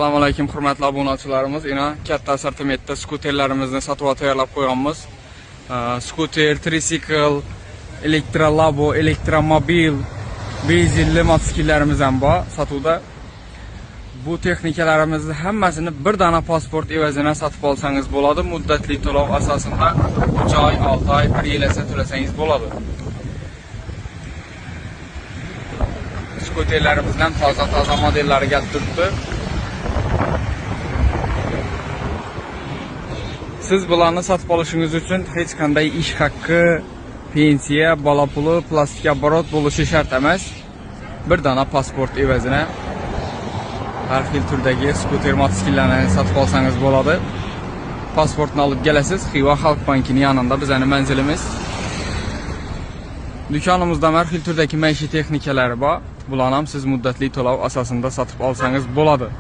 Assalomu alaykum, hurmatli obunachilarimiz. Ina katta assortimentda skuterlarimizni sotuvga tayyorlab qo'yganmiz. Skuter, trisikl, elektrolabo, elektromobil, benzinli mototsikllarimiz ham bor sotuvda. Bu texnikalarimizni hammasini bir dona pasport evazina sotib olsangiz bo'ladi. Muddatli to'lov asosida 3 oy, 6 oy, 1 yil esa to'lasangiz bo'ladi. Skuterlarimizdan toza-toza modellari kelib turibdi. Siz bularni sotib olishingiz uchun hech qanday ish haqqi, pensiya, bola puli, plastik оборот bo'lishi shart emas. Bir dona pasport evazina har xil turdagi skuter, mototsikllarni sotib olsangiz bo'ladi. Pasportni olib kelasiz, Xiva Xalq bankining yanında bizning manzilimiz. Do'konimizda har xil turdagi maishiy texnikalari bor. Bularni ham siz muddatli to'lov asosida sotib olsangiz bo'ladi.